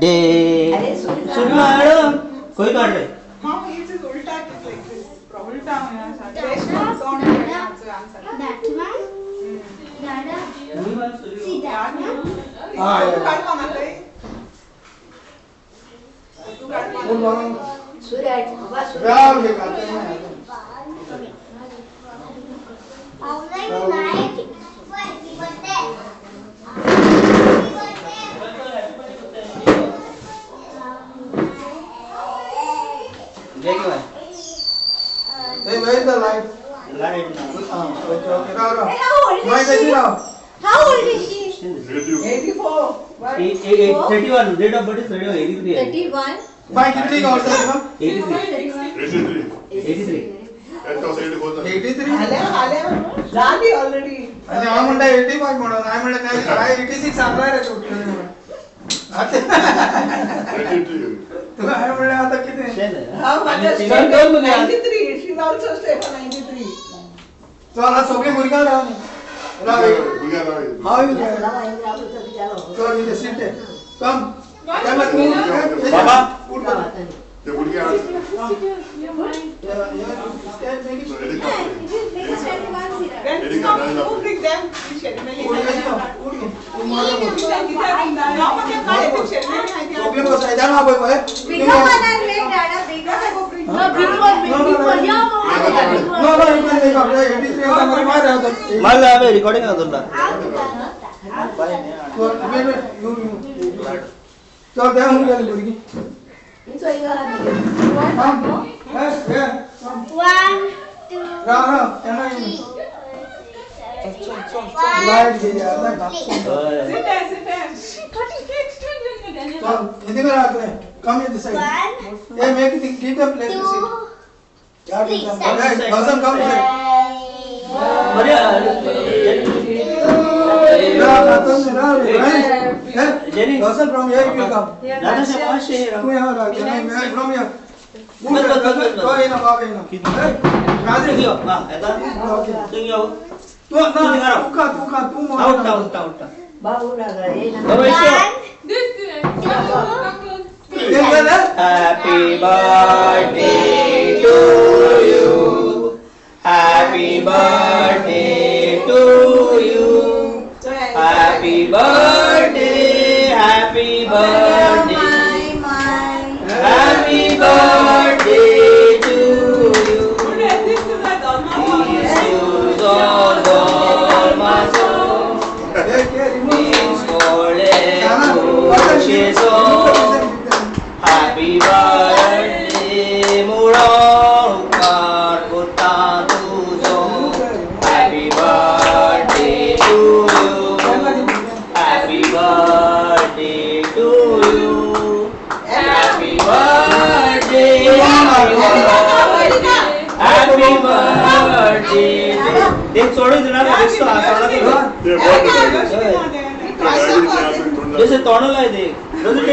Day सुरू कोई काट रहे That one? Dada? See that one? जय की भाई. Hey, where is the light? Light. Okay, okay. Rao, Rao. How old is she? How old is she? 84. 31. Date of birth is 31. 83. 31. Bhai, kitli ka aur sir? 83. 83. 83. झाली already. आणि हांव म्हणटा 85 म्हणून हांवें म्हणलें काय हांवें 86 सांगला रे तुका. आतां तुका हांवें म्हणलें आतां कितें? चल कर मग यार. 93. She is also Stefan 93. चल आतां सगळीं भुरग्यां राव न्ही. राव हांव चल इथे सीट कम. बाबा. उठ Then who bring them? Bigger one and make Dada bigger. No, big one, big one. Yeah, big one. मला रिकॉर्डिंग तुला. चल त्या होऊन गेली भुरगीं. One, two, Rao Rao केन्ना three. Light घे यार. Sit there, sit there. चल इथे करा आतले. Come in this side. One, Hey, make it give them place to sit. two, यार, three. Hey, Gautam, come this side. Rao, Gautam, Rao, right? Hey, Jenny. Gautam, from here you will come. दादा से पास से तू यहाँ रहा, from here. बस, बस, बस, बस. तो ये ना बाबा ये ना. Hey, Rajesh. हा आता Okay. तू तू ना, तू का, तू का, तू मोठा. उठा उठा उठा. One, two, ते झालं? Happy birthday to you. Happy birthday to you. Happy birthday, happy birthday, happy birthday to you. Hey, hey, remove. Happy birthday मुळो पुता तुझो. Happy birthday to you. Happy birthday to you. Happy birthday, happy birthday. देख सोडून दिला ना दिसतो हा तोंडाला. जसे तोंडाला आहे देख. जसे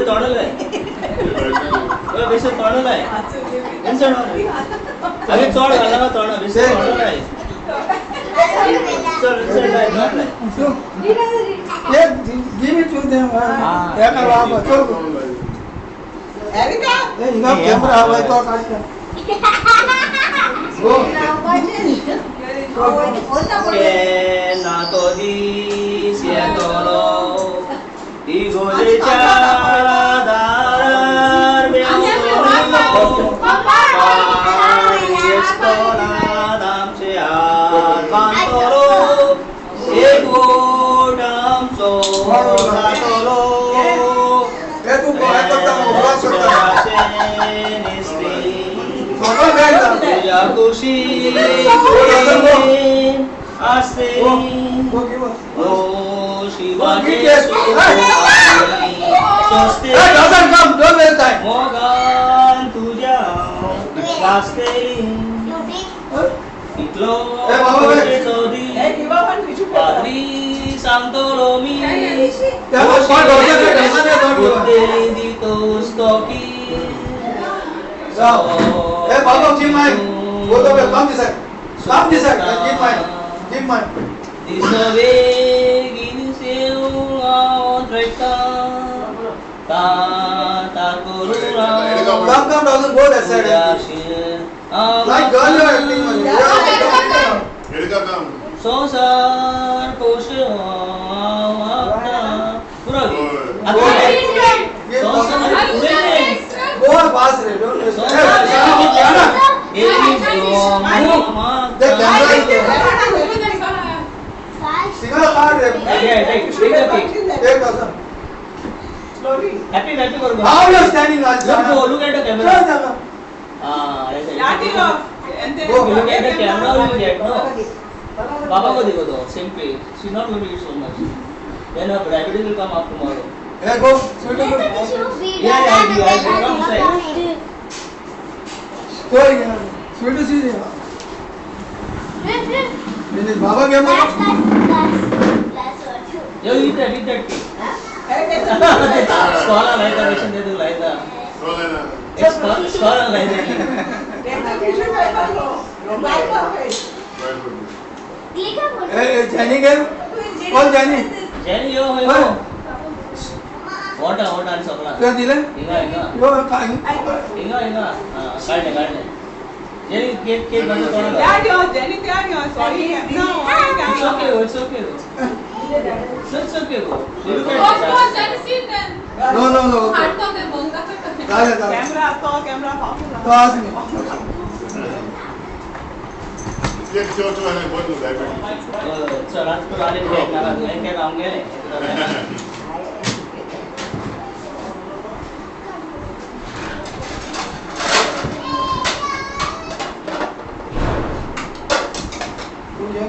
तोंडाला आहे, बेसे तोंडाला आहे. अगे चोड घाला का तोंडा बेसे तोंडाला आहे. चल चल आहे तोंडाला आहे. Hey, give it to them. हे का बाबा, चल. Erica? Hey, हिंगा कॅमेरा हवाय तो काढ. Go. केन्ना तो दीस येतलो इगोजेच्या दारार मेवतलो, पाणी आमचे हात बांदतलो, एकवट आमचो जातलो. हे तू काय करता? उभा करता. सगळं काय झालं? तुझ्या कुशीत असते Go, give us. O शिवाचे स्वस्ते Hey, Gautam, come. Don't waste time. मोगान तुझ्या वाचतेली इतलो ए, बाबा, ए. खोशेचो दीस. Hey, give her one tissue paper. पाद्री सांगतलो मी त्या कोण गौतम आहे, गौतम आहे, don't give. बुद्धी दितोस तो की जाओ. Hey, Baba, give mine. Both of you, come this side. Come this side. Give mine. Give mine. दिसो बेगीन सेव ता करुणा. Come, come, Rajan, go that side. Like girl, you are acting only. You are acting. संसार पोश पुरो. ये संसार पुरे. Go fast, रे. Don't waste. The camera is there. Single card, रे. Yeah, take, take the cake. Take Rajan. Slowly. Happy, happy करो. How you are standing, Rajan? Look, look at the camera. चल, चल. Ah, ऐसे. Go. Look at the camera, you get no. Baba को देखो तो simply. She's not going to eat so much. Then her diabetes will come up tomorrow. Yeah, go. Sweet, go. Yeah, yeah, yeah. Come side. Go, yeah. Sweet, see. Finish. Baba camera. Yo, eat that, eat that cake. Scholar लायता बेशन दे तू लायता. Scholar लायता. Hey, hey, Jenny came. Call Jenny. Jenny yo yo. Water, water आणि सगळा. तुला दिले? हिंगा हिंगा. यो काय? हिंगा हिंगा. हा, काढले काढले. जेनी केक केक बंद करू. It's okay, it's okay. It's okay. Look at that. No, no, no. चालेल, चालेल. तो आज नाही. चल आज तू आले केक नाका केक हांव गेले. तू ये.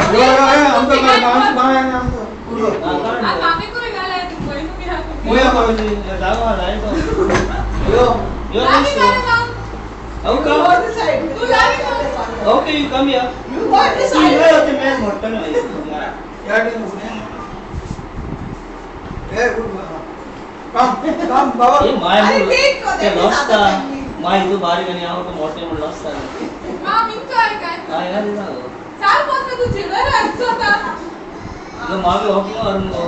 यो, यो, यो, आमचं काय, आमचं काय आहे, आमचं. पुरं. यो यो. Okay, you come here. ते मॅन मोठं नाही. या ठिकाणी. ए, good. Come, come, बाबा. ए my अरे, केक को ते दे, लसता my तू बारीक आणि हांव तो मोठे म्हण लसता. हांव हिंगा दिता गो. मागे हो किंवा व्हरून गो.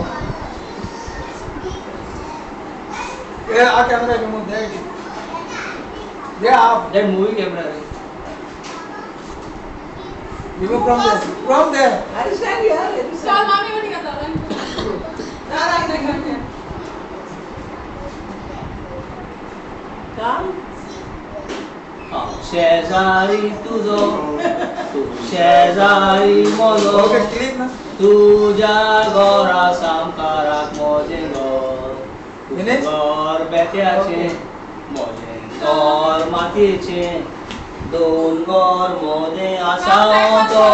ए, आ कॅमेरा रिमूव्ह दे. दे आप. That movie camera ray. Remove from there. From there. चल मामी कोणी घेतला. शेजारी तुझो तू शेजारी म्हजो. Okay, click ना. तुझ्या घरा सामकाराक म्हजें घर. तुजें Finish? घर बेत्याचें म्हजें घर मातयेचें. दोन घर मोदें आसा तो.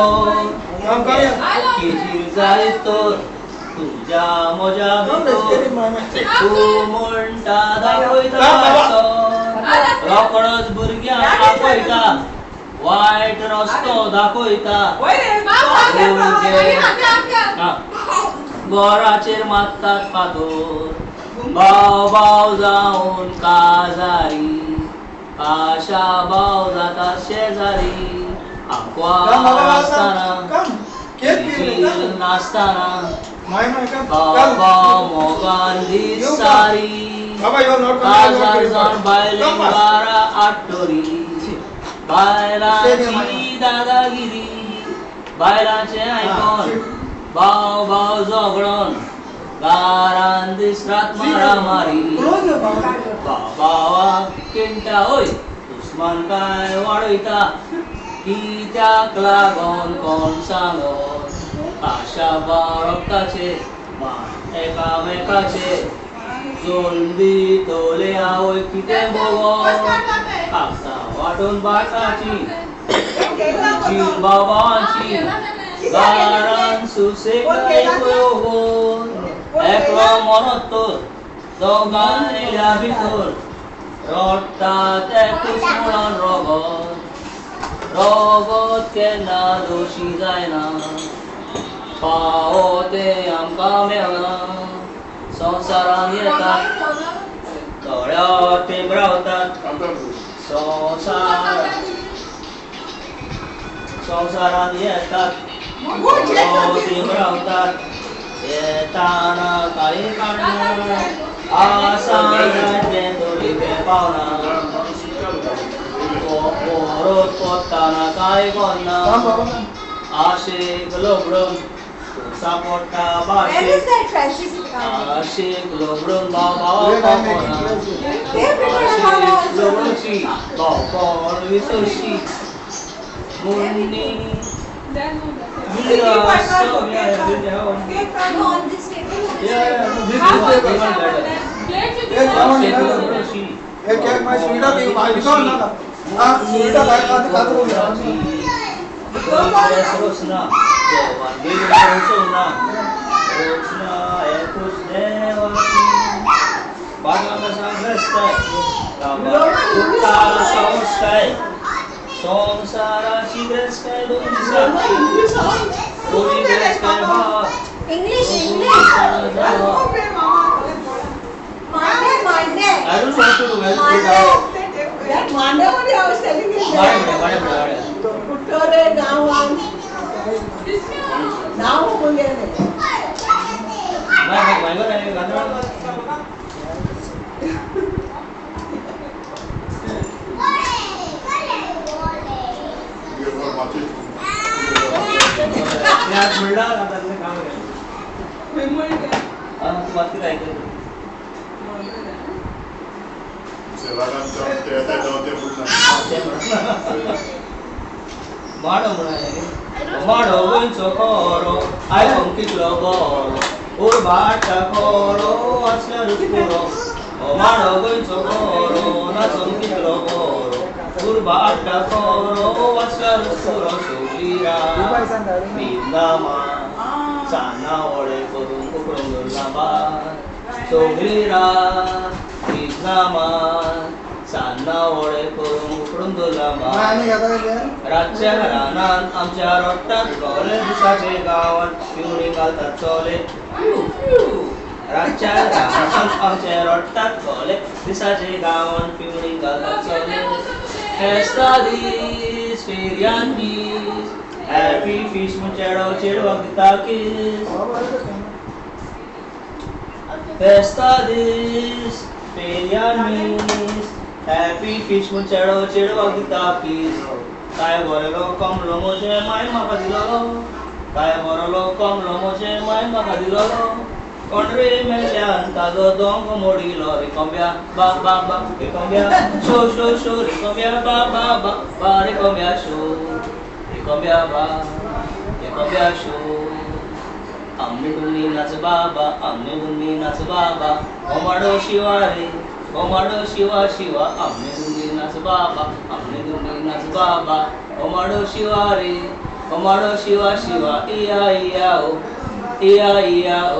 Come, come here. किजील जायत तर तुझ्या म्हज्या Come, भितर. let's get it, my man. तूं म्हणटा दाखयता Come, बाबा. रोकडोच भुरग्यांक आपयता वायट रस्तो दाखयता. घराचेर मारतात फातोर भाव भाव जावन काजारी आशा भाव जाता शेजारी. Come, आंकवार बाबा, आसतना come. Cake किजील come. नासतना My, my, come. भाव Come. भाव मोगान दीस You come. Sari. Baba, you are not coming. काजार You are जावन not coming. बायलेक Come fast. बारा आट्टोरी बायलांची दादागिरी बायलांचें आयकोन भाव भाव झगडोन दारान दीस रात मारामारी. Close your बाबा. बाबा किंटा होय दुस्मान काय वाडयता कित्याक लागोन कोण सांगोन. आशा रक्ताचे मान एकामेकाचे जोल्दी तोले आवय कितें भोगोन. कागदां वांटून भाटाची जीव बाबांची दारान सुसेग येवून एकलो मरत तर दोगांयल्या भितर रडटा तेकूच म्हणून रगत रगत केन्ना दोशी जायना. पावो तें आमकां मेळना संवसारान येतात थोड्या तेंप रावतात संवसार संवसारान येतात थोडो तेंप रावतात येताना काळी काडना आसा तें तरी तें पावना परत पोत्ताना कांय कोन्ना आशेक लोबडून सापडटा Where is भाशेक that Francis account? आशेक लोबडून भाव भाव पावना They prefer Mama also. लोबडूची भाव कोण विसरशी Munni No, on this table. On this Yeah, table. this one, this one better. एक एक मैं सुविधा दी भाई बिकॉल ना हां सुविधा काय का खात रो संसाराची ग्रेस काय दोन दिसा दोन्ही ग्रेस काय भावा English, English. Mande, Mande. I don't want to do well. Mande. मांड्यामध्ये I was telling him that. वाडे वाडे वाडे कुठं रे गावान नाव होऊन गेले. वाडे वाडे. म्हणला आता काम केलं. हा, तू बाकी काय केलं? माडो म्हणा माडो गोंयचो खरो आयकोंक कितलो बरो उरबाटा खरो वाचल्यारूच पुरो माडो गोंयचो खरो नाचोंक कितलो बरो उरबाटा खरो वाचल्यारूच पुरो सोगली रात न्हिदना सान्नां वडे करून उकडून दवरला भात सगळी रात न्हिदना सान्नां वडे करून उकडून दवरला भात रातच्या रानान आमच्या रोट्टात कोले दिसाचे गांवान पिवणी घालतात चोले रातच्या रानान आमच्या रोट्टात कोले दिसाचे गांवान पिवणी घालतात चोले फेस्ता दीस फेरयान दीस हॅपी फीश म्हूण चेडो चेडवाक दिता कीस फेस्ता दीस फेरयान मीस हॅपी फीश म्हूण चेडो चेडवाक दिता कीस काय बरलो कमलो म्हजे माय म्हाका दिलोलो काय बरलो कमलो म्हजे माय म्हाका दिलोलो कोण रे मेल्यान ताजो दोंगो मोडिलो रे कोंब्या बा बा बा रे कोंब्या शो शो शो रे कोंब्या बा बा बा बा रे कोंब्या शो रे कोंब्या बा रे कोंब्या शो आमने धुनी नाच बाबा आमने धुनी नाच बाबा ओमाडो शिवा रे ओमाडो शिवा शिवा आमने धुनी नाच बाबा आमने धुनी नाच बाबा ओमाडो शिवा रे ओमाडो शिवा शिवा इया इया ओ इया इया ओ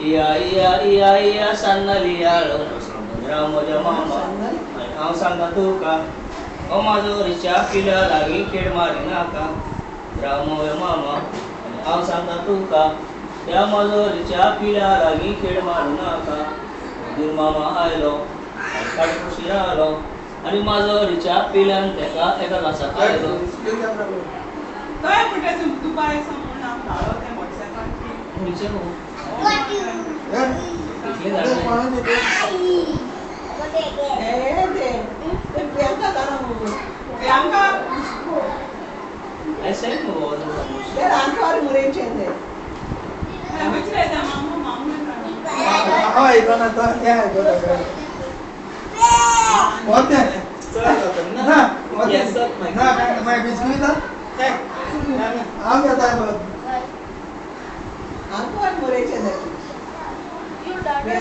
इया इया इया इया सान्नालियाळो राव म्हज्या मामा आनी हांव सांगता तुका ओ माजोरीच्या पिल्या लागीं खेळ मारिनाका राव म्हज्या मामा आनी हांव सांगता तुका त्या माजोरीच्या पिल्या लागीं खेळ मारू नाका मागीर मामा आयलो आनी काडकुशीर आलो आनी माजोरीच्या पिल्यान तेका एका घासाक आयलो. खंयचें न्हू इतलें जाणा. प्रियांका जाणा मगो. I said no. ते रांदपार मुरेचें तें. हांव आयकना तो तें आयकता होते ना होते ना मागीर बिस्कुट हांव घेता रांदपार मुरेचें तें. Your daughter.